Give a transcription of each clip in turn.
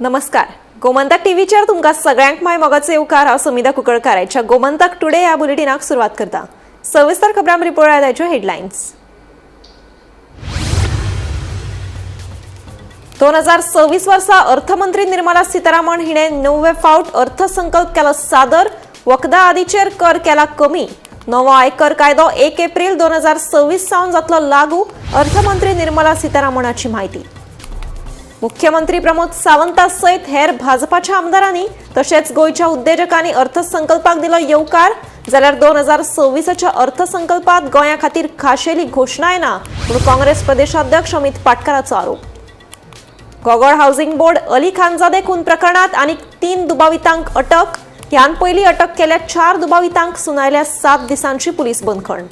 नमस्कार, गोमंतक टीव्हीचेर तुमकां सगळ्यांक माय मोगाचो येवकार. हांव समिता कुंकळकार आयच्या गोमंतक टुडे ह्या बुलेटिनाक सुरवात करता. सविस्तर खबरां पळोवया आयच्यो हेडलायन्स. 2026 वर्सा अर्थमंत्री निर्मला सीतारामन हिणे 9वे फावट अर्थसंकल्प केलो सादर. वखदां आदीचेर कर केला कमी. नवो आयकर कायदो 1 एप्रिल 2026 सावन जातलो लागू. अर्थमंत्री निर्मला सीतारामनाची म्हायती. मुख्यमंत्री प्रमोद सावंता सयत हेर भाजपाच्या आमदारांनी तशेंच गोंयच्या उद्देजकांनी अर्थसंकल्पाक दिलो येवकार. जाल्यार 2026च्या अर्थसंकल्पात गोंया खातीर खाशेली घोशणाय ना म्हूण काँग्रेस प्रदेशाध्यक्ष अमित पाटकाराचो आरोप. गोगोळ हाऊसिंग बोर्ड अली खानजादे खून प्रकरणात आनीक 3 दुबावितांक अटक. ह्यान पयली अटक केल्या 4 दुबावितांक सुनायल्या 7 दिसांची पुलीस बंदखण.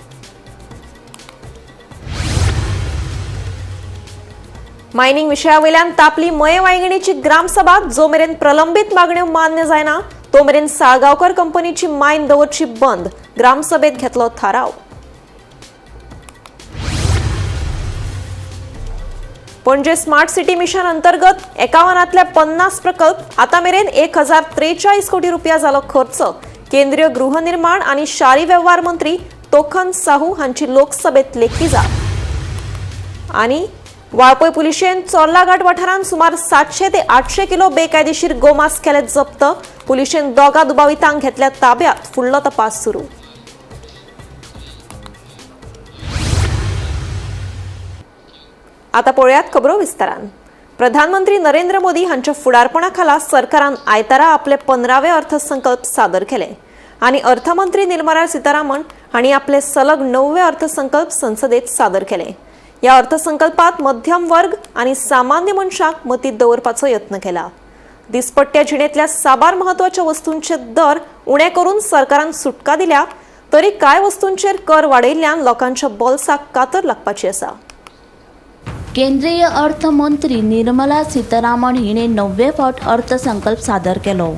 मायनिंग विशयावयल्यान तापली मये वायंगिणीची ग्रामसभा. जो मेरेन प्रलंबित मागण्यो मान्य जायना तो मेरेन साळगांवकर कंपनीची मायन दवरची बंद. ग्रामसभेत घेतलो थाराव. पणजे स्मार्ट सिटी मिशन अंतर्गत 51 50 प्रकल्प. आता मेरेन 1043 कोटी रुपया जालो खर्च. केंद्रीय गृहनिर्माण आणि शारी व्यवहार मंत्री तोखन साहू हांची लोकसभेत लेखी जाप. आणि वाळपय पुलिशेन चोर्लाघाट वाठारांत सुमार 700 ते 800 किलो बेकायदेशीर गोमांस केले जप्त. पुलिशेन 2 दुबावितांक घेतल्या ताब्यात. फुडलो तपास सुरू. आता पळोवयात खबरो विस्तारान. प्रधानमंत्री नरेंद्र मोदी हांच्या फुडारपणा खाला सरकारान आयतारा आपले 15वे अर्थसंकल्प सादर केले आनी अर्थमंत्री निर्मला सीतारामन हांणी आपले सलग 9वे अर्थसंकल्प संसदेत सादर केले. ह्या अर्थसंकल्पात मध्यम वर्ग आनी सामान्य मनशाक मतींत दवरपाचो यत्न केला. दिसपट्ट्या जिणेंतल्या साबार म्हत्वाच्या वस्तूंचे दर उणे करून सरकारान सुटका दिल्या तरी कांय वस्तूंचेर कर वाडयल्ल्यान लोकांच्या बोल्साक कातर लागपाची आसा. केंद्रीय अर्थमंत्री निर्मला सीतारामन हिणे 9वे फावट अर्थसंकल्प सादर केलो.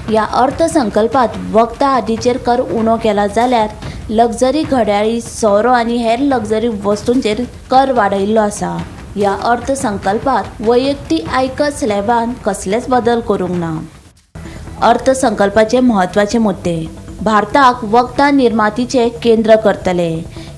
ह्या अर्थसंकल्पात वखदां आदीचेर कर उणो केला जाल्यार लक्झरी घड्याळी, सोरो आनी हेर लक्झरी वस्तूंचेर कर वाडयल्लो आसा. ह्या अर्थसंकल्पात वैयक्तीक आयकर स्लॅबान कसलेच बदल करूंक ना. अर्थसंकल्पाचे म्हत्वाचे मुद्दे: भारताक वखदां निर्मातीचें केंद्र करतले,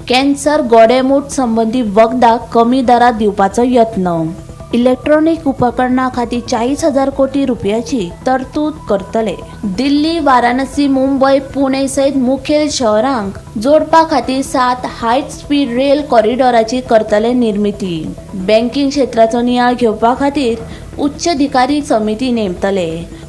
कॅन्सर, गोडेंमूत संबंदी वखदां कमी दरात दिवपाचो यत्न, इलेक्ट्रॉनिक उपकरणां खातीर 40,000 कोटी रुपयाची तरतूद करतले, दिल्ली, वाराणसी, मुंबय, पुणे सयत मुखेल शहरांक जोडपा खातीर 7 हाय स्पीड रेल कॉरिडॉराची करतले निर्मिती, बँकिंग क्षेत्राचो नियाळ घेवपा खातीर उच्चाधिकारी समिती नेमतले,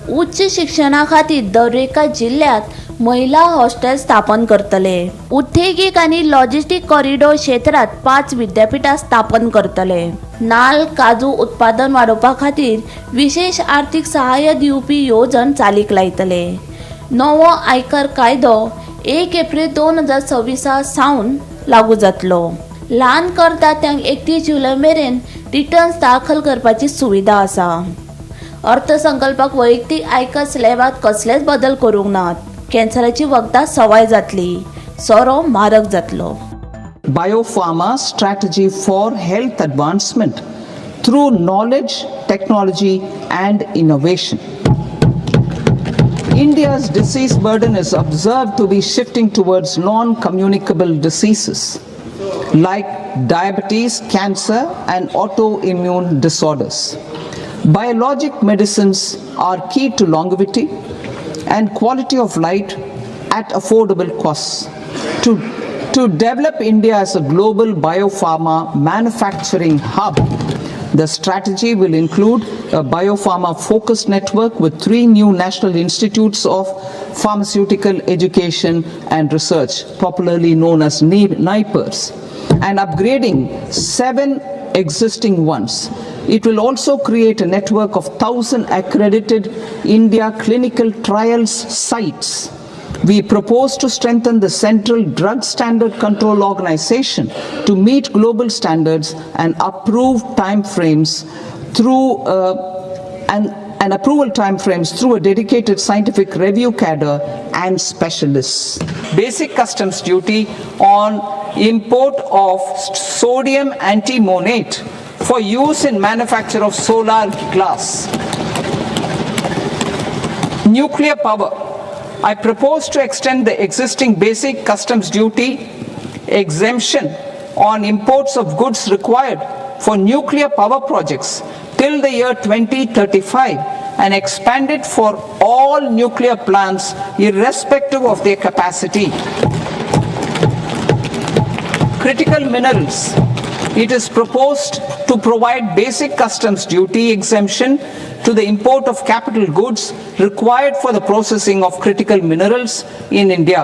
उच्च शिक्षणा खातीर दरेका जिल्ल्यांत महिला हॉस्टेल स्थापन करतले, उद्देगीक आनी लॉजिस्टीक कॉरिडॉर क्षेत्रांत 5 विद्यापीठां स्थापन करतले, नाल काजू उत्पादन वाडोवपा खातीर विशेष आर्थिक सहाय्य दिवपी येवजण चालीक लायतले. नवो आयकर कायदो 1 एप्रिल 2026 सावन लागू जातलो. ल्हान करदात्यांक 31 जुलय मेरेन रिटर्न्स दाखल करपाची सुविधा आसा. अर्थसंकल्पाक वैयक्तीक आयकर स्लॅबात कसलेच बदल करूंक नात. कॅन्सराची वखदां सवाय जातली, सोरो म्हारग जातलो. Biopharma strategy for health advancement through knowledge, technology and innovation. India's disease burden is observed to be shifting towards non-communicable diseases like diabetes, cancer and autoimmune disorders. Biologic medicines are key to longevity and quality of life at affordable costs. To develop India as a global biopharma manufacturing hub, the strategy will include a biopharma focused network with 3 new national institutes of pharmaceutical education and research, popularly known as NIPERs, and upgrading 7 existing ones. It will also create a network of 1,000 accredited India clinical trials sites. We propose to strengthen the Central Drug Standard Control Organization to meet global standards and approve timeframes through and approval timeframes through a dedicated scientific review cadre and specialists. Basic customs duty on import of sodium antimonate for use in manufacture of solar glass. Nuclear power. I propose to extend the existing basic customs duty exemption on imports of goods required for nuclear power projects till the year 2035 and expand it for all nuclear plants irrespective of their capacity. Critical minerals. It is proposed to provide basic customs duty exemption to the import of capital goods required for the processing of critical minerals in India.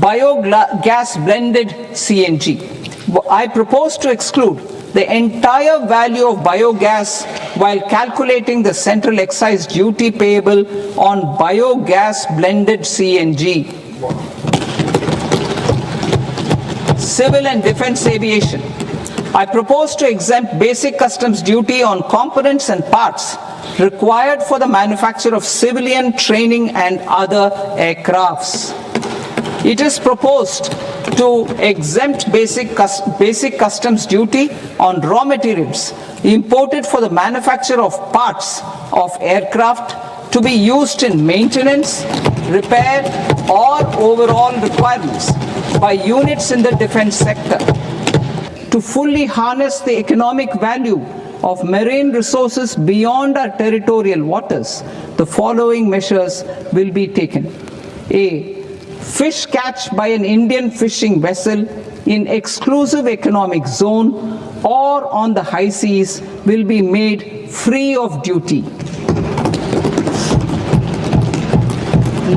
Biogas blended CNG. I propose to exclude the entire value of biogas while calculating the central excise duty payable on biogas blended CNG. Civil and defense aviation. I propose to exempt basic customs duty on components and parts required for the manufacture of civilian training and other aircrafts. It is proposed to exempt basic customs duty on raw materials imported for the manufacture of parts of aircraft to be used in maintenance, repair, or overall requirements by units in the defense sector. To fully harness the economic value of marine resources beyond our territorial waters, the following measures will be taken. A. Fish catch by an Indian fishing vessel in exclusive economic zone or on the high seas will be made free of duty.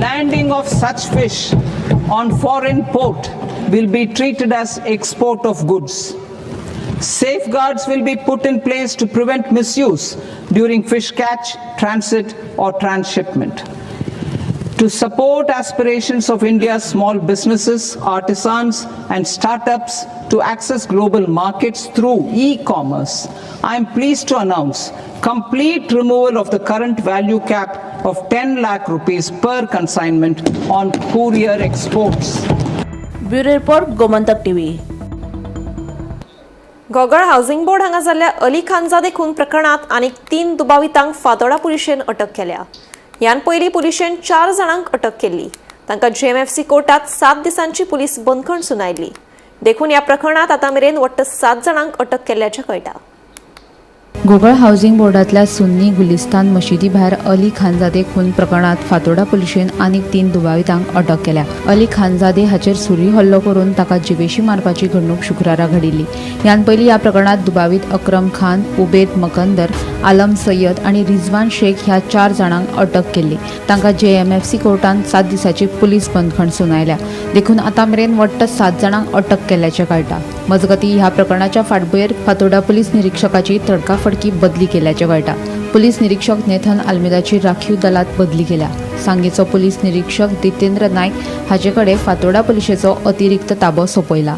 Landing of such fish on foreign port will be treated as export of goods. Safeguards will be put in place to prevent misuse during fish catch, transit, or transshipment. To support aspirations of India's small businesses, artisans, and startups to access global markets through e-commerce, I am pleased to announce complete removal of the current value cap of 10 lakh rupees per consignment on courier exports. Bureau report, Gomantak TV. Gogol housing board हांगा जाल्ल्या अली खानजादे खून प्रकरणात आनीक 3 दुबावितांक फातोडा पुलिशेन अटक केल्या. ह्यान पयलीं पुलिशेन 4 जाणांक अटक केल्ली. तांकां जीएमएफसी कोर्टात 7 दिसांची पुलीस बंदखण सुनायली. देखून ह्या प्रकरणात आतां मेरेन वट्ट 7 जाणांक अटक केल्ल्याचें कळटा. गोगळ हावसिंग बोर्डांतल्या सुन्नी गुलिस्तान मशिदी भायर अली खानजादे खून प्रकरणात फातोडा पुलिशेन आनीक 3 दुबावितांक अटक केल्या. अली खानजादे हाचेर सुरी हल्लो करून ताका जिवेशी मारपाची घडणूक शुक्रारा घडिल्ली. ह्यान पयलीं ह्या प्रकरणात दुबावीत अक्रम खान, उबेद मकंदर, आलम सय्यद आनी रिजवान शेख ह्या 4 जाणांक अटक केल्ली. तांकां जेएमएफसी कोर्टान 7 दिसांची पुलीस बंदखण सुनायल्या. देखून आतां मेरेन वट्ट 7 जाणांक अटक केल्ल्याचें कळटा. मजगतीं ह्या प्रकरणाच्या फाटभुंयेर फातोडा पुलीस निरीक्षकाची तडकाफडकी बदली केल्याचें कळटा. पुलीस निरीक्षक नेथन आल्मेदाची राखीव दलात बदली केल्या. सांगेचो पुलीस निरीक्षक जितेंद्र नायक हाचे कडेन फातोडा पुलिशेचो अतिरिक्त ताबो सोंपयला.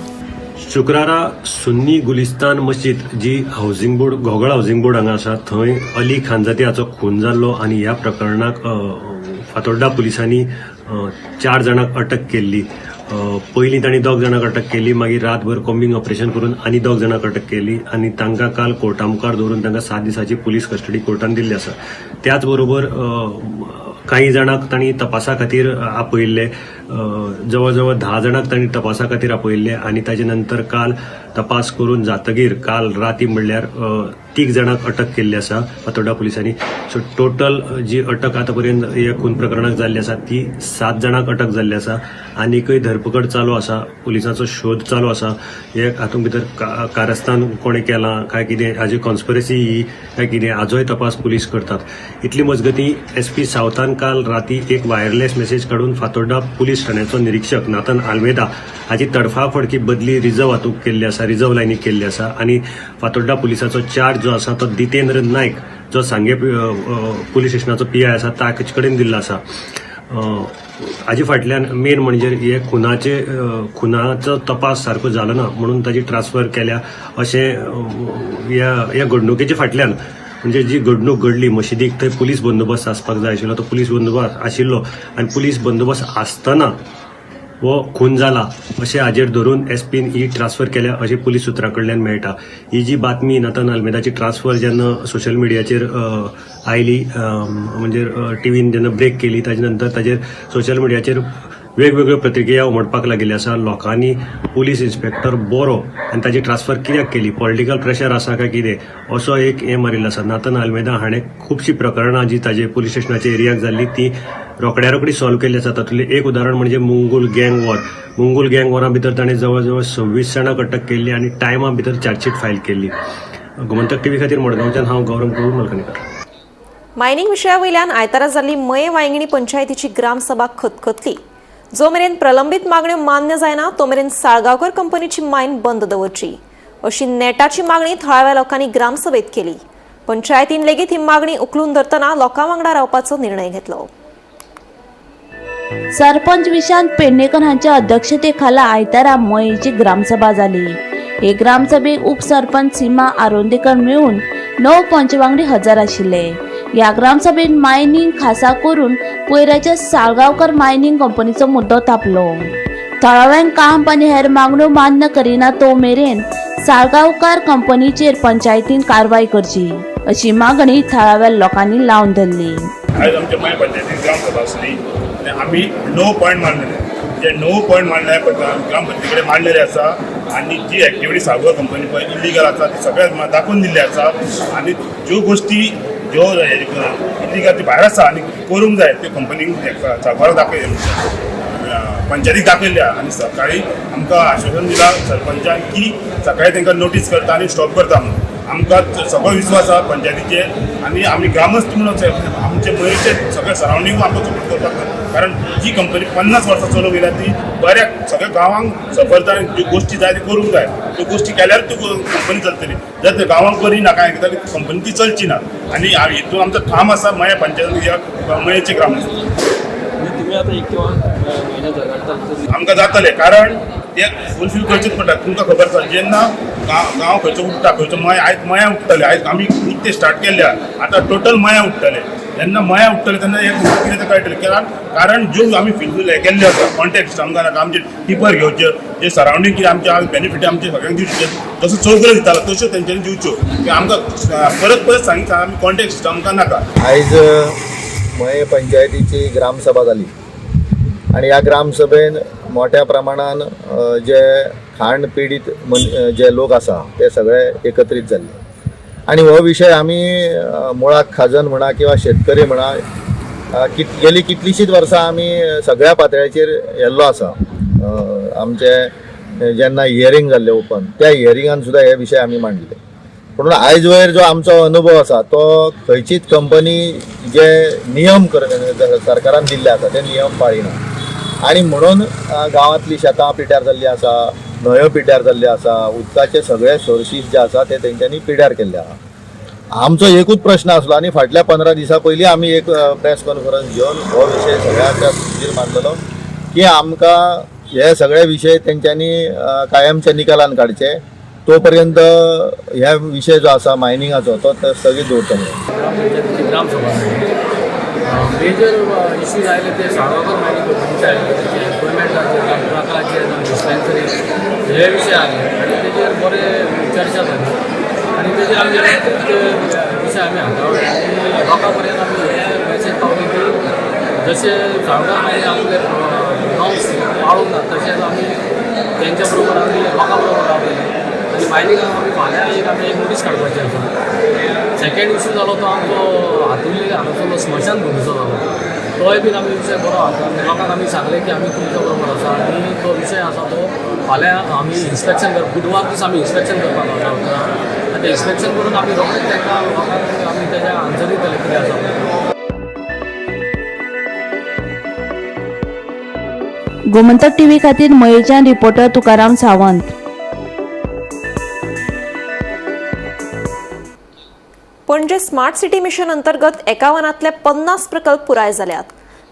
शुक्रारा सुन्नी गुलिस्तान मस्जिद जी housing board Gogol housing board हांगा आसा थंय अली खानजादे हाचो खून जाल्लो आनी ह्या प्रकरणाक फातोड्डा पुलिसांनी 4 जाणांक अटक केल्ली. पयलीं तांणी 2 जाणांक अटक केली, मागीर रातभर कॉम्बिंग ऑपरेशन करून आनी 2 जाणांक अटक केली आनी तांकां काल कोर्टा मुखार दवरून तांकां 7 दिसांची पुलीस कस्टडी कोर्टान दिल्ली आसा. त्याच बरोबर कांय जाणांक तांणी तपासा खातीर आपयल्ले, जवळ जवळ 10 जाणांक तांणी तपासा खातीर आपयल्ले आनी ताजे नंतर काल तपास करून जातगीर काल राती म्हणल्यार 3 जाणांक अटक केल्ली आसा फातोड्डा पुलिसांनी. सो टोटल जी अटक आतां पर्यंत ह्या खून प्रकरणाक जाल्ली आसा ती 7 जाणांक अटक जाल्ली आसा. आनीकय धरपकड चालू आसा, पुलिसांचो शोध चालू आसा. हे हातूंत भितर कारस्थान कोणें केलां काय कितें, हाजी कॉन्स्पिरसी ही काय कितें, हाजोय तपास पुलीस करतात. इतली मजगतीं एसपी सावथान काल राती एक वायरलेस मेसेज काडून फातोड्डा पुलीस ठाण्याचो निरीक्षक नाथन आल्मेदा हाची तडफाफडकी बदली रिजर्व हातूंत केल्ली आसा, रिजर्व लायनीक केल्ली आसा आनी फातोड्डा पुलिसाचो चार्ज जो आसा तो जितेंद्र नायक जो सांगे पुलीस स्टेशनाचो पीआय आसा ताचे कडेन दिल्लो आसा. हाजे फाटल्यान मेन म्हणजे हे खुनाचो तपास सारको जालो ना म्हणून ताजी ट्रान्सफर केल्या अशें ह्या घडणुकेच्या फाटल्यान म्हणजे जी घडणूक घडली मशिदीक थंय पुलीस बंदोबस्त आसपाक जाय आशिल्लो, तो पुलीस बंदोबस्त आशिल्लो आनी पुलीस बंदोबस्त आसतना हो खून जाला अशें हाजेर धरून एसपीन ही ट्रान्सफर केल्या अशें पुलीस सुत्रां कडल्यान मेळटा. ही जी बातमी नाथन आल्मेदाची ट्रान्सफर जेन्ना सोशल मिडियाचेर आयली, म्हणजे टिव्हीन जेन्ना ब्रेक केली, ताजे नंतर ताजेर सोशल मिडियाचेर वेगवेगळ्यो प्रतिक्रिया उमटपाक लागिल्ल्यो आसा. लोकांनी पुलीस इन्स्पेक्टर बरो आनी ताजी ट्रान्सफर कित्याक केली, पॉलिटिकल प्रेशर आसा काय कितें असो एक हें मारिल्लो आसा. नाथन आल्मेदा हाणें खुबशीं प्रकरणां जी ताजे पुलीस स्टेशनाच्या एरियाक जाल्ली ती रोखड्या रोखडी सॉल्व केल्ली आसा. तातूंतलें एक उदाहरण म्हणजे मुंगूल गँग वॉर. मुंगूल गँग वॉरा भितर ताणें जवळ जवळ 26 जाणांक अटक केल्ली आनी टायमा भितर चार्जशीट फायल केल्ली. गोमंतक टीव्ही खातीर मडगांवच्यान हांव गौरव प्रभू मलकणीकर. मायनिंग विशया वयल्यान आयतारा जाल्ली मये वांयगिणी पंचायतीची ग्रामसभा खतखतली. जो मेरेन प्रलंबीत मागण्यो मान्य जायना तो मेरेन साळगांवकर कंपनीची मायन बंद दवरची अशी नेटाची मागणी थळाव्या लोकांनी ग्रामसभेत केली. पंचायतीन लेगीत ही मागणी उखलून धरतना लोकां वांगडा रावपाचो निर्णय घेतलो. सरपंच विशांत पेडणेकर हांच्या अध्यक्षतेखाला आयतारा मयेची ग्रामसभा जाली. हे ग्रामसभेक उपसरपंच सीमा आरोंदेकर मेळून 9 पंचवांगडी हजर आशिल्ले. ह्या ग्रामसभेत मायनिंग खासा करून पयराच्या साळगांवकर मायनिंग कंपनीचो मुद्दो तापलो. थळाव्यांक काम आनी हेर मागण्यो मान्य करिना तो मेरेन साळगांवकार कंपनीचेर पंचायतीन कारवाय करची अशी मागणी थळाव्या लोकांनी लावन धरली. आयज आमच्या मये पंचायतीन ग्रामसभा आसली आनी आमी 9 पॉयंट मांडलेले. जे 9 पॉयंट मांडले ग्रामपंचायती कडेन मांडलेले आसा आनी जी एक्टिविटी साळगांव कंपनी पळय इलिगल आसा ती सगळ्याक दाखोवन दिल्ली आसा आनी ज्यो गोश्टी ज्यो इलिगल ती भायर आसा आनी करूंक जाय त्यो कंपनीक साळगांवाक दाखय पंचायतीक दाखयल्ल्या आनी सकाळी आमकां आश्वासन दिलां सरपंचान की सकाळी तांकां नोटीस करता आनी स्टॉप करता म्हणून. आमकां सगळो विस्वास आसा पंचायतीचेर आनी आमी ग्रामस्थ म्हणून आमचे मयेचे सगळे सरावंडींग आमकां सपोर्ट करपाक जाय, कारण जी कंपनी 50 वर्सां चलोवंक येयल्या ती बऱ्या सगळ्या गांवांक सफरता आनी ज्यो गोश्टी जाय त्यो करूंक जाय, त्यो गोश्टी केल्यार त्यो कंपनी चलतली. जर ते गांवांक करी ना काय जाल्यार कंपनी ती चलची ना आनी हितून आमचो ठाम आसा मये पंचायत मयेचे ग्रामस्थ. तुम्ही आता एक किंवा महिना झगडतात आमकां जातलें, कारण ते फुलफील करचेच पडटा. तुमकां खबर आसा जेन्ना गांव खंयचो उठ्ठा खंयचो मय आयज मया उठ्ठले. आयज आमी निकते स्टार्ट केल्ले आतां टोटल मया उठ्ठले. जेन्ना मया उठ्ठले तेन्ना हें कितें तें कळटलें. कारण ज्यो आमी फिलफील हें केल्ले आसा कॉन्टेक्ट आमकां नाका आमचे टिपर घेवचे जे सरावंडींग कितें आमचे बेनिफीट आमचे सगळ्यांक दिवचे, जसो चौगुले दितालो तश्यो तेंच्यांनी दिवच्यो. की आमकां परत परत सांगितलं आमी कॉन्टेक्ट सिस्टम आमकां नाका. आयज मये पंचायतीची ग्रामसभा जाली आनी ह्या ग्रामसभेन मोठ्या प्रमाणान जे खाण पिडीत जे लोक आसा ते सगळे एकत्रीत जाल्ले आनी हो विशय आमी मुळाक खाजन म्हणा किंवा शेतकरी म्हणा गेली कितलीशींच वर्सां आमी सगळ्या पातळ्याचेर येल्लो आसा. आमचे जेन्ना हियरींग जाल्लें ओपन त्या हियरिंगान सुद्दां हे विशय आमी मांडले. पूण आयज वयर जो आमचो अनुभव आसा तो खंयचीच कंपनी जे नियम सरकारान दिल्ले आसा ते नियम पाळिना आनी म्हणून गांवांतली शेतां पिड्ड्यार जाल्लीं आसा, न्हंयो पिड्ड्यार जाल्ल्यो आसा, उदकाचे सगळे सोर्सीस जे आसा ते तेंच्यांनी पिड्ड्यार केल्ले आहा. आमचो एकूच प्रश्न आसलो आनी फाटल्या 15 दिसां पयलीं आमी एक प्रेस कॉन्फरन्स घेवन हो विशय सगळ्यांच्या हुजीर मांडलेलो की आमकां हे सगळे विशय तेंच्यांनी कायमच्या निकालान काडचे, तो पर्यंत ह्या विशय जो आसा मायनिंगाचो तो स्थगीत दवरतले. ग्रामपंचायतीची ग्रामसभा मेजर इश्यूज आयले ते साळगांवकर मायनिंग कंपनीचे आयले, तेचे एम्प्लॉयमेंटाचे, ट्रकाचे, डिस्पेन्सरी हे विशय आयले आनी तेजेर बरे चर्चा जाली आनी तेजेर आमी ते विशय आमी हाताळ्ळे आनी लोकां पर्यंत आमी हे मॅसेज पावली की जशे साळगांवकर मायनिंग आपले नॉर्म्स पाळूंक ना तशेंच आमी तेंच्या बरोबर आमी लोकां बरोबर रावतले आनी मायनिंगाक आमी फाल्यां एक आमी एक नोटीस काडपाची आसा. सेकंड इशू जालो तो आमचो हातुल्ली हांगासरलो स्मशान भुमीचो जालो, तोय बीन आमी विशय बरो हाडलो आनी लोकांक आमी सांगलें की आमी तुमच्या बरोबर आसा आनी तो विशय आसा तो फाल्यां आमी इन्स्पेक्शन कर बुधवार दीस आमी इन्स्पेक्शन करपाक वता आनी तें इन्स्पेक्शन करून आमी रोखडेच तांकां लोकांक आमी तेजें आन्सर दितले कितें आसा तें. गोमंतक टीव्ही खातीर मयेच्यान reporter Tukaram Sawant. Panaji smart city mission अंतर्गत 51 50 प्रकल्प पुराय जाल्यात,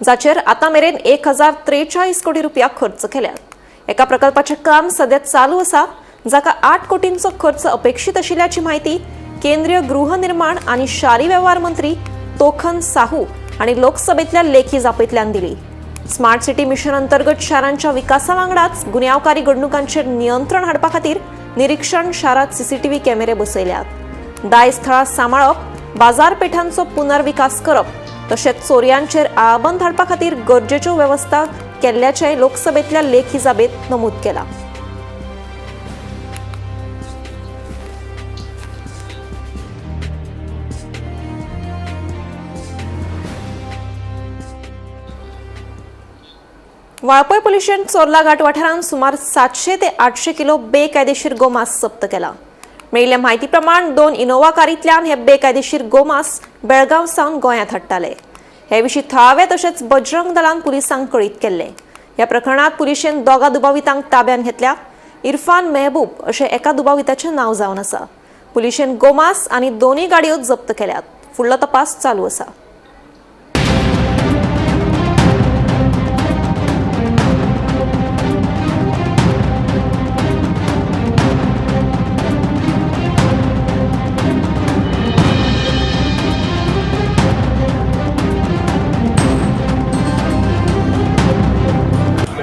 जाचेर आतां मेरेन 1043 कोटी रुपया खर्च केल्यात. एका प्रकल्पाचें काम सध्या चालू आसा, जाका 8 कोटींचो खर्च अपेक्षीत आशिल्ल्याची म्हायती केंद्रीय गृहनिर्माण आनी शारी वेव्हार मंत्री तोखन साहू आनी लोकसभेंतल्या लेखी जापेंतल्यान दिली. स्मार्ट सिटी मिशन अंतर्गत शारांच्या विकासा वांगडाच गुन्यांवकारी घडणुकांचेर नियंत्रण हाडपा खातीर निरीक्षण शारांत सीसीटीव्ही कॅमेरे बसयल्यात. दायज थळां सांबाळप, बाजारपेठांचो पुनर्विकास करप तशेंच चोरयांचेर आळाबंद हाडपा खातीर गरजेच्यो वेवस्था केल्ल्याचें लोकसभेंतल्या लेखी जाबेंत नमूद केलां. वाळपय पुलिशेन चोर्ला घाट वाठारांत सुमार 700 ते 800 किलो बेकायदेशीर गोमांस जप्त केला. मेळिल्ल्या म्हायती प्रमाण 2 इनोव्हा कारींतल्यान हे बेकायदेशीर गोमांस बेळगांव सावन गोंयांत हाडटाले. हे विशीं थळावे तशेंच बजरंग दलान पुलिसांक कळीत केल्लें. ह्या प्रकरणांत पुलिशेन 2 दुबावितांक ताब्यांत घेतल्या. इरफान मेहबूब अशें एका दुबाविताचें नांव जावन आसा. पुलिशेन गोमांस आनी 2 गाडयो जप्त केल्यात. फुडलो तपास चालू आसा.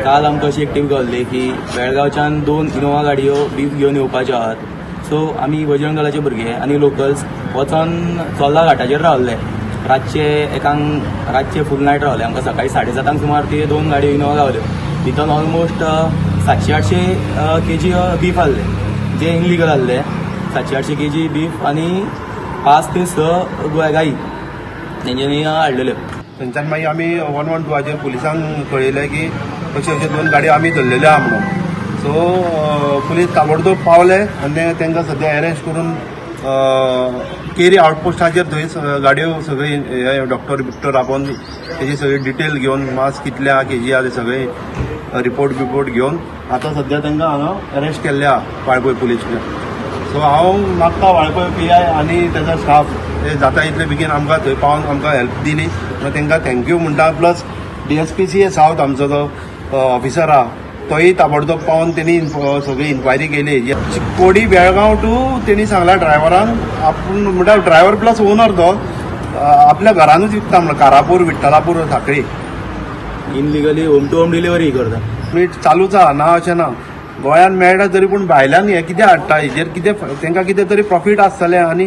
काल आमकां अशी एक टीप गावल्ली की बेळगांवच्यान 2 इनोवा गाडयो बीफ घेवन येवपाच्यो आहात. सो आमी बजरंग दलाचे भुरगे आनी लोकल्स वचोन चोर्ला घाटाचेर रावले. रातचे एकांक रातचे फूल नायट रावले. आमकां सकाळी 7:30 सुमार ते 2 गाडयो इनोवा गावल्यो. भितर ऑलमोस्ट 700-800 केजी बीफ आहले, जे इनलिगल आहले. 700-800 केजी बीफ आनी 5 ते 6 गायी तेंच्यांनी हाडलेल्यो. थंयच्यान मागीर आमी 112 पुलिसांक कळयलें की अशे अशे 2 गाडयो आमी धरलेल्यो आहा म्हणून. सो पुलीस ताबडतोब पावले आनी तांकां सद्या अरेस्ट करून केरी आउटपोस्टाचेर थंय गाडयो सगळी डॉक्टर बिक्टर आपोवन तेजी सगळी डिटेल घेवन मास कितले आहा केजी आहा ते सगळे रिपोर्ट बिपोर्ट घेवन आतां सद्या तांकां हांगा अरेस्ट केल्ले आहा वाळपय पुलीस. सो हांव मागता वाळपय PI आनी ताजो स्टाफ ते जाता इतले बेगीन आमकां थंय पावन आमकां हेल्प दिली तांकां thank you म्हणटा. प्लस DSPCA south आमचो जो ऑफिसर आहा तोय ताबडतोब पावन तेणी सगळी इन्क्वायरी केली. चिक्कोडी बेळगांव टू तेणी सांगला ड्रायव्हरान आपूण म्हणल्यार ड्रायव्हर प्लस ओनर तो आपल्या घरानूच विकता म्हणल्यार Karapur Vithalapur Sakhali illegally home to home delivery करता. मीठ चालूच आहा ना अशें ना. गोंयांत मेळटा तरी पूण भायल्यान हें कितें हाडटा हेजेर कितें तांकां कितें तरी प्रॉफीट आसतलें आनी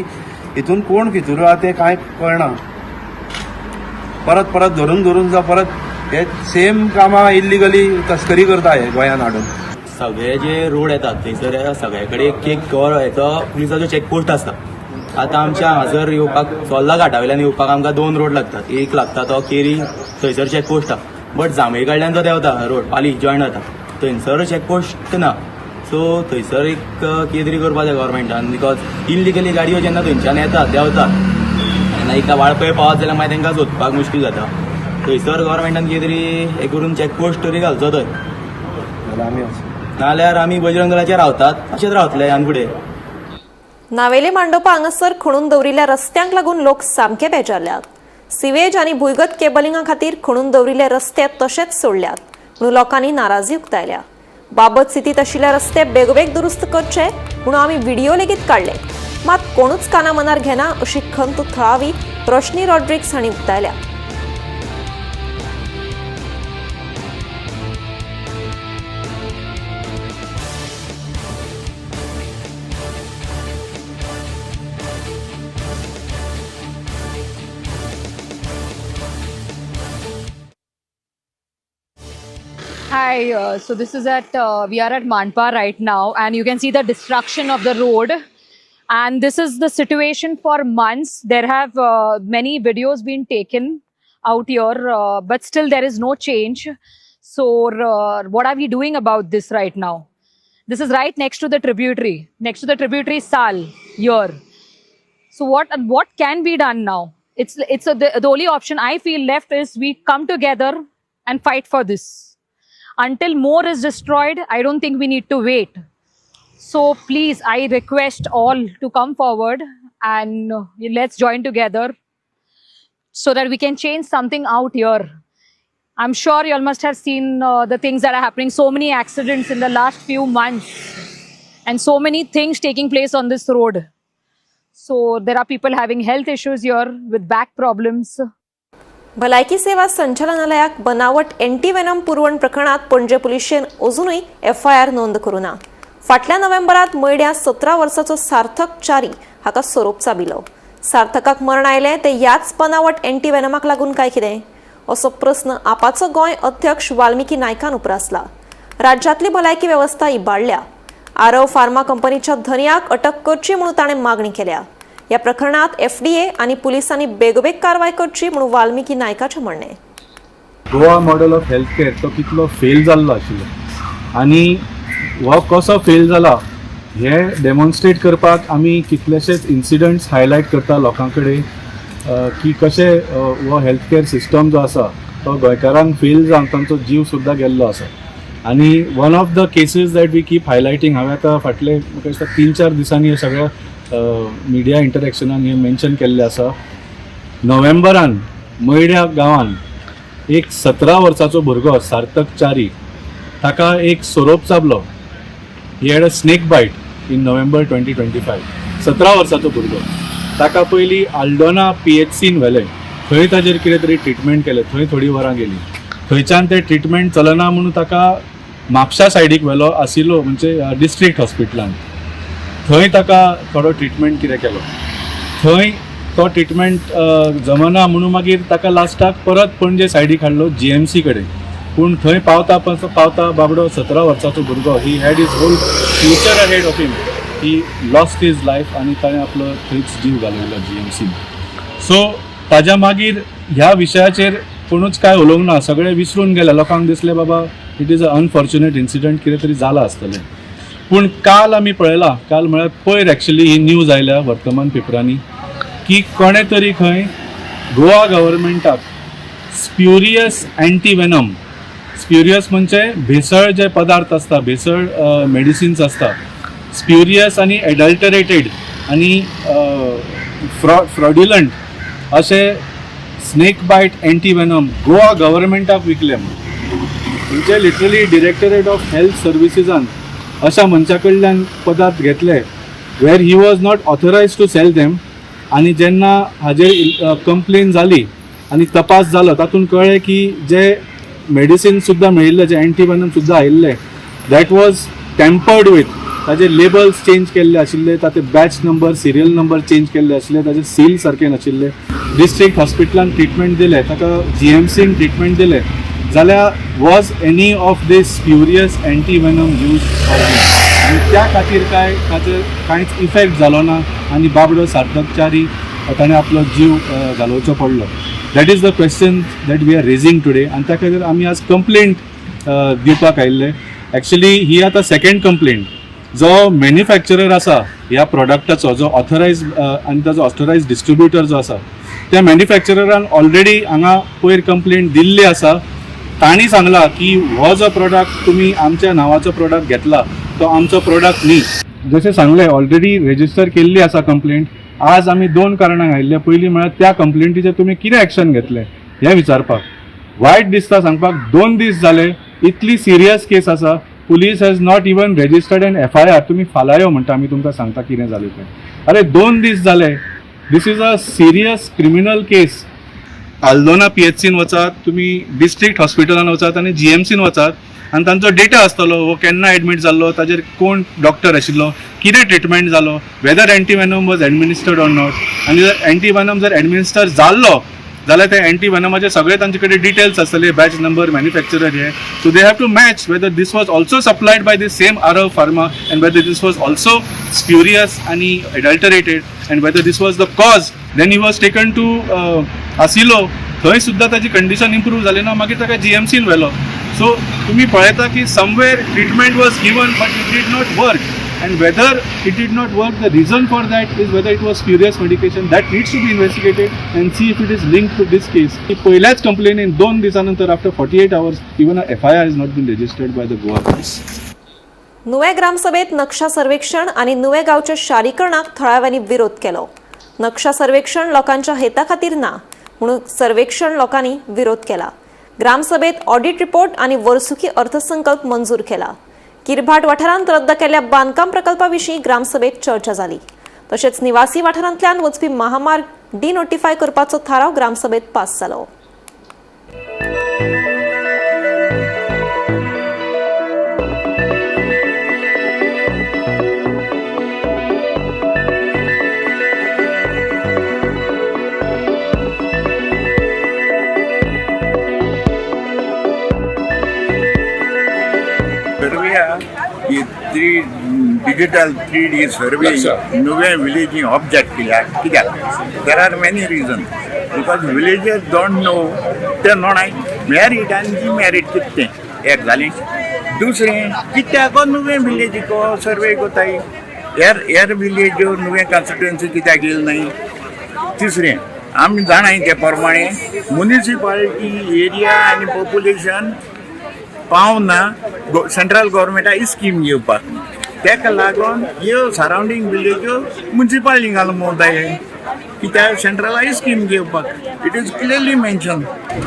हितून कोण फितूर आहा तें कांय कळना. परत परत धरून धरून जावं परत हे सेम कामां इल्लिगली तस्करी करता हे गोंयांत हाडून. सगळे जे रोड येतात थंयसर सगळे कडेन एक हेचो पुलिसाचो चॅकपोस्ट आसता. आतां आमच्या हांगासर येवपाक चोर्ला घाटा वयल्यान येवपाक आमकां 2 रोड लागतात. एक लागता तो केरी थंयसर चॅकपोस्ट आहा, बट जांभळे कडल्यान तो देंवता रोड पाली जॉयन जाता थंयसर चॅकपोस्ट ना. सो थंयसर एक कितें तरी करपाक जाय गव्हर्मेंटान, because illegally गाडयो जेन्ना थंयच्यान येतात देंवतात तेन्ना एका वाळपय पावत जाल्यार मागीर तांकां सोदपाक मुश्कील जाता. थंयसर गव्हर्मेंटान कितें तरी हें करून चॅकपोस्ट तरी घालचो थंय, नाजाल्यार आमी बजरंग दलाचेर रावतात अशेंच रावतले ह्यान फुडें. नावेले मांडोपा हांगासर खणून दवरिल्ल्या रस्त्यांक लागून लोक सामके बेजारल्यात. सिवेज आनी भुंयगत केबलिंगा खातीर खणून दवरिल्ले रस्ते तशेंच सोडल्यात म्हणून लोकांनी नाराजी उक्तायल्या. बाबत स्थितींत आशिल्ले रस्ते बेगोबेग दुरुस्त करचे म्हणून आमी व्हिडिओ लेगीत काडले, मात कोणूच काना मनार घेना अशी खंत थळावी रोशनी रॉड्रिक्स हांणी उक्तायल्या. Hi, so this is at, we are at Mandpa right now, and you can see the destruction of the road. And this is the situation for months. There have many videos been taken out here, but still there is no change. So what are we doing about this right now? This is right next to the tributary, Sal here. So what can be done now? The only option I feel left is we come together and fight for this. Until more is destroyed, I don't think we need to wait. So please, I request all to come forward and let's join together so that we can change something out here. I'm sure you all must have seen the things that are happening. So many accidents in the last few months and so many things taking place on this road. So there are people having health issues here with back problems. भलायकी सेवा संचालनालयाक बनावट अँटीवेनम पुरवण प्रकरणात पणजे पुलिशेन अजुनूय FIR नोंद करूं ना. फाटल्या नोव्हेंबरात मयड्या 17 वर्साचो सार्थक च्यारी हाका सोरोप चाबिलो. सार्थकाक मरण आयलें ते ह्याच बनावट अँटीवेनमाक लागून काय कितें असो प्रस्न आपाचो गोंय अध्यक्ष वाल्मिकी नायकान उप्रासला. राज्यांतली भलायकी वेवस्था इबाडल्या. आरव फार्मा कंपनीच्या धनयाक अटक करची म्हणून ताणें मागणी केल्या. ह्या प्रकरणात एफडीए आनी पुलिसांनी बेगोबेग कारवाय करची म्हणून वाल्मिकी नायकाचें म्हणणें. Goa model of health care तो कितलो फेल जाल्लो आशिल्लो आनी हो कसो फेल जाला हें डेमॉन्स्ट्रेट करपाक आमी कितलेशेच इन्सिडंट्स हायलायट करता लोकां कडेन की कशें हो हेल्थ केअर सिस्टम जो आसा तो गोंयकारांक फेल जावन तांचो जीव सुद्दां गेल्लो आसा. आनी one of the cases that we keep highlighting, हांवें आतां फाटले म्हाका दिसता 3-4 दिसांनी हे सगळ्या मिडिया इंटरेक्शनान हें मेन्शन केल्लें आसा. नोव्हेंबरान मयड्या गांवान एक 17 वर्साचो भुरगो सार्थक च्यारी ताका एक सोरोप चाबलो. He had a snake bite in November 2025. 17 वर्साचो भुरगो ताका पयलीं आल्डोना PHCन व्हेलें, थंय ताजेर कितें तरी ट्रिटमेंट केलें, थंय थोडीं वरां गेलीं. थंयच्यान तें ट्रिटमेंट चलना म्हणून ताका म्हापशा सायडीक व्हेलो आसिलो म्हणजे डिस्ट्रिक्ट हॉस्पिटलान, थंय ताका थोडो ट्रिटमेंट कितें केलो. थंय तो ट्रिटमेंट जमना म्हणून मागीर ताका लास्टाक परत पणजे सायडीक हाडलो GMC कडेन. पूण थंय पावता पावता बाबडो 17 वर्साचो भुरगो, he had his whole future ahead of him, he lost his life आनी ताणें आपलो थंयच जीव घालयलो GMC. सो ताज्या मागीर ह्या विशयाचेर कोणूच कांय उलोवंक ना, सगळे विसरून गेले. लोकांक दिसलें बाबा it is a unfortunate incident, कितें तरी जालां आसतलें. पूण काल आमी पळयलां, काल म्हळ्यार पयर एक्चुली ही न्यूज आयल्या वर्तमान पेपरांनी की कोणें तरी खंय गोवा गव्हर्मेंटाक स्प्युरियस अँटीवेनम, स्प्युरियस म्हणजे भेसळ जे पदार्थ आसता, भेसळ मेडिसिन्स आसता, स्प्युरियस आनी एडल्टरेटेड आनी फ्रॉड्युलंट अशे स्नेक बायट अँटीवेनम गोवा गव्हर्मेंटाक विकले. म्हणजे लिटरली डिरेक्टरेट ऑफ हेल्थ सर्विसीसान अशा मनशा कडल्यान पदार्थ घेतले where he was not authorised to sell them. आनी जेन्ना हाजेर कंप्लेन जाली आनी तपास जालो तातूंत कळ्ळें की जे मेडिसीन सुद्दां मेळिल्लें, जे अँटीवेनम सुद्दां आयिल्लें, that was tampered with. ताजे लेबल्स चेंज केल्ले आशिल्ले, ताचे batch number serial number change केल्ले आशिल्ले, ताजे सील सारके नाशिल्ले. डिस्ट्रिक्ट हॉस्पिटलान ट्रिटमेंट दिलें, ताका GMCन ट्रिटमेंट दिलें, जाल्यार was any of this spurious antivenom use? आनी त्या खातीर काय ताचेर कांयच इफेक्ट जालो ना आनी बाबडो सार्थक च्यारी ताणें आपलो जीव घालोवचो पडलो. That is the question that we are raising today. आनी त्या खातीर आमी आज कंप्लेंट दिवपाक आयिल्ले. एक्चुली ही आतां सेकेंड कंप्लेंट. जो मॅन्युफॅक्चरर आसा ह्या प्रोडक्टाचो, जो ऑथरायज आनी ताजो ऑथरायज डिस्ट्रिब्युटर जो आसा, त्या मॅन्युफॅक्चररान ऑलरेडी हांगा पयर कंप्लेंट दिल्ली आसा. तांणी सांगलां की हो जो प्रोडक्ट तुमी आमच्या नांवाचो प्रोडक्ट घेतला तो आमचो प्रोडक्ट न्ही. जशें सांगलें ऑलरेडी रेजिस्टर केल्ली आसा कंप्लेंट. आज आमी 2 कारणांक आयिल्ले. पयलीं म्हळ्यार त्या कंप्लेंटीचेर तुमी कितें एक्शन घेतलें हें विचारपाक. वायट दिसता सांगपाक, 2 दीस जाले, इतली सिरियस केस आसा, police has not even registered an FIR. तुमी फाल्यां यो म्हणटा, आमी तुमकां सांगता कितें जालें तें. अरे 2 दीस जाले, this is a serious criminal case. Aldona PHCन वचात, तुमी डिस्ट्रिक्ट हॉस्पिटलान वचात आनी GMCन वचात आनी तांचो डेटा आसतलो, हो केन्ना एडमीट जाल्लो, ताजेर कोण डॉक्टर आशिल्लो, कितें ट्रिटमेंट जालो, whether antivenom was administered or not. आनी जर अँटीवेनम जर एडमिनिस्टर जाल्लो जाल्यार ते अँटीवेनमाचे सगळे तांचे कडेन डिटेल्स आसतले, बॅच नंबर, मॅन्युफॅक्चरर हे. So they have to match whether this was also supplied by the same Aarav Pharma and whether this was also spurious आनी adulterated and whether this was the cause. Then he was taken to Asilo, थंय सुद्दां ताजी condition improve जाली ना, मागीर ताका GMCन व्हेलो. So तुमी पळयता की somewhere treatment was given but it did not work. And whether it did not work, the reason for that is whether it was spurious medication, that needs to be investigated and see if it is linked to this case. पहिल्याच कंप्लेनीन 2 दिसानंतर after 48 hours even a FIR is not been registered by the Goa police. Nuvem ग्रामसभेत नक्षा सर्वेक्षण आनी नुवें गांवच्या शारीकरणाक थळाव्यांनी विरोध केलो. नक्षा सर्वेक्षण लोकांच्या हेता खातीर ना म्हणून सर्वेक्षण लोकांनी विरोध केला. ग्रामसभेत ऑडिट रिपोर्ट आनी वर्सुकी अर्थसंकल्प मंजूर केला. किरभाट वाठारांत रद्द केल्ल्या बांदकाम प्रकल्पा विशीं ग्रामसभेत चर्चा जाली. तशेंच निवासी वाठारांतल्यान वचपी महामार्ग डिनोटिफाय करपाचो थाराव ग्रामसभेत पास जालो. सर्वे ही three digital 3D survey नुवें विलेजी ऑब्जेक्ट केल्या. कित्याक? There are many reason, because villagers don't know. ते नोणाय मॅरीड आनी डिमॅरीड कितें तें एक जालें. दुसरें, कित्याक नुवें विलेजीको सर्वे कोताय? हेर हेर विलेज नुवें कॉन्स्टिट्युएन्सी कित्याक येयले न्हय? तिसरें, आमी जाणाय ते प्रमाणे मुनिसिपालिटी एरिया आनी पॉप्युलेशन पावना सेंट्रल गव्हर्मेंटा स्कीम घेवपाक. तेका लागून ह्यो सरावंडींग विलेज्यो मुन्सिपालिटी घालून भोंवताय, कित्याक सेंट्रलाय स्कीम घेवपाक. It is clearly mention.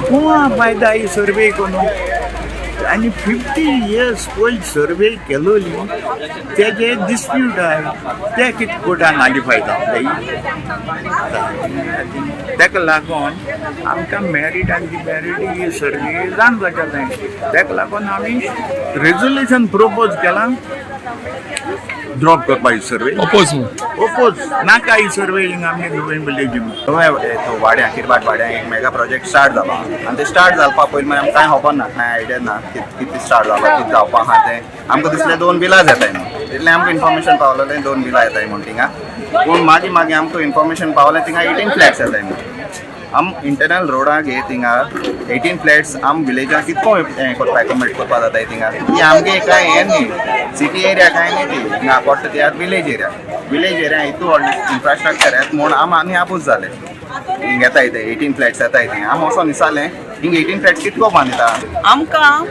कोणा फायदा ही सर्वे करून? आनी 50 इयर्स पयलीं सर्वे केलोली तेजे डिस्प्यूट आहाय, ते कितें कोर्टान हाडली फायदा? तेका लागून आमकां मॅरीड आनी डिमॅरीड ही सर्वे जाण जावच्या जाय. तेका लागून आमी रेजोल्युशन प्रपोज केलां ड्रॉप करपा ही सर्वे. ओपोज. ओपोज, नाका ही सर्वे हिंगा आमगे नुवें विलेजी. वाड्या किरबाट वाड्या एक मेगा प्रोजेक्ट स्टार्ट जाला आनी ते स्टार्ट जावपा पयलीं मागीर आमकां कांय खबर ना, कांय आयडिया ना कितें स्टार्ट जाला, कितें जावपा आहा तें. आमकां दिसलें दोन बिलां येताय म्हणून, तितलें आमकां इन्फॉर्मेशन पावलेलें, दोन बिलां येताय म्हूण थिंगा. पूण मागीर मागीर आमकां इन्फॉर्मेशन पावलें थिंगा 18 फ्लॅट्स येताय म्हूण. आम इंटरनल रोडाक हे थिंगा 18 फ्लॅट्स आम विलेजाक कितको हें करपा, एकोमोडेट करपा जाताय थिंगा? ती आमगे कांय हें न्ही, सिटी एरिया कांय न्ही ती. हिंगा पडटा ती आतां विलेज एरिया. विलेज एरिया हितू व्हडलें इन्फ्रास्ट्रक्चर येता म्हूण आम आनी आपूज जाले. हिंग येताय ते 18 फ्लॅट्स येताय ते, आम वचोन दिसालें हिंग 18 फ्लॅट्स कितको बांदिता? आमकां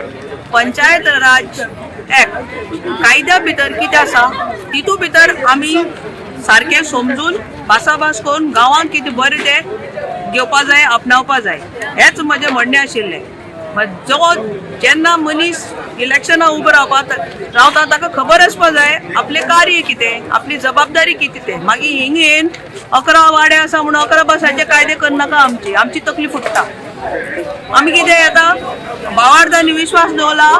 पंचायत राज एक्ट कायद्या भितर कितें आसा तितू भितर आमी सारकें समजून भासाभास करून गांवांत कितें बरें तें घेवपा जाय, आपणावपा जाय, हेंच म्हजें म्हणणें आशिल्लें. जो जेन्ना मनीस इलेक्शनाक उबो रावपा रावता ताका खबर आसपा जाय आपलें कार्य कितें, आपली जबाबदारी कितें तें. मागीर हिंग येवन 11 वाडे आसा म्हणून 11 बसांचे कायदे करनाका. आमची आमची तकली फुट्टा. आमी कितें आतां भावार्थांनी विश्वास दवरला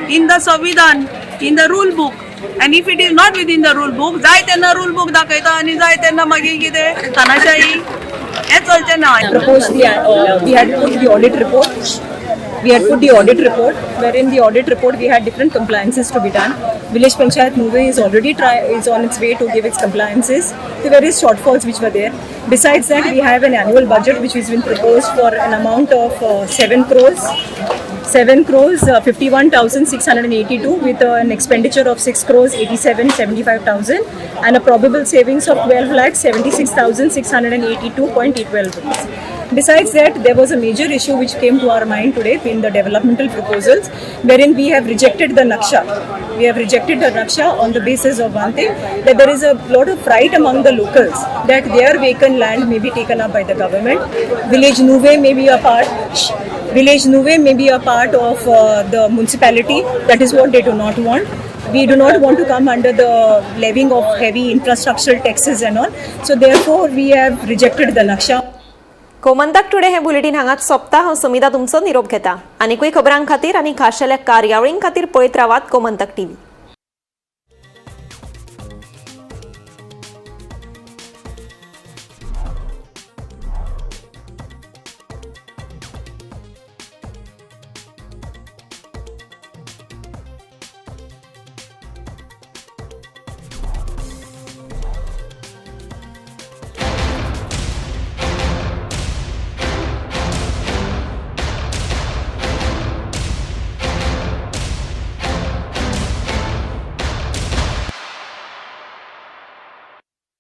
इन the संविधान, in the rule book, and if it is not within the rule book, जाय तेन्ना रूल बूक दाखयता आनी जाय तेन्ना मागीर कितें तानाशाही, हें चलचें ना. Proposed the we had put the audit report. We had put the audit report, wherein the audit report we had different compliances to be done. Village Panchayat Nuvem is already try is on its way to give its compliances. The various shortfalls which were there. Besides that, we have an annual budget which has been proposed for an amount of 7 crores, 7 crores 51,682 with an expenditure of 6 crores 87 75,000 and a probable savings of 12 lakh 76,682.12 rupees. Besides that, there was a major issue which came to our mind today in the developmental proposals, wherein we have rejected the naksha. We have rejected the naksha on the basis of one thing, that there is a lot of fright among the locals that their vacant land may be taken up by the government. Village Nuvem may be a part of the municipality. That is what they do not want. We do not want to come under the levying of heavy infrastructural taxes and all. So therefore, we have rejected the naksha. Gomantak today हे bulletin हांगाच सोंपता. हांव समिता तुमचो निरोप घेता. आनिकूय खबरां खातीर आनी खाशेल्या कार्यावळीं खातीर पळयत रावात गोमंतक टीव्ही.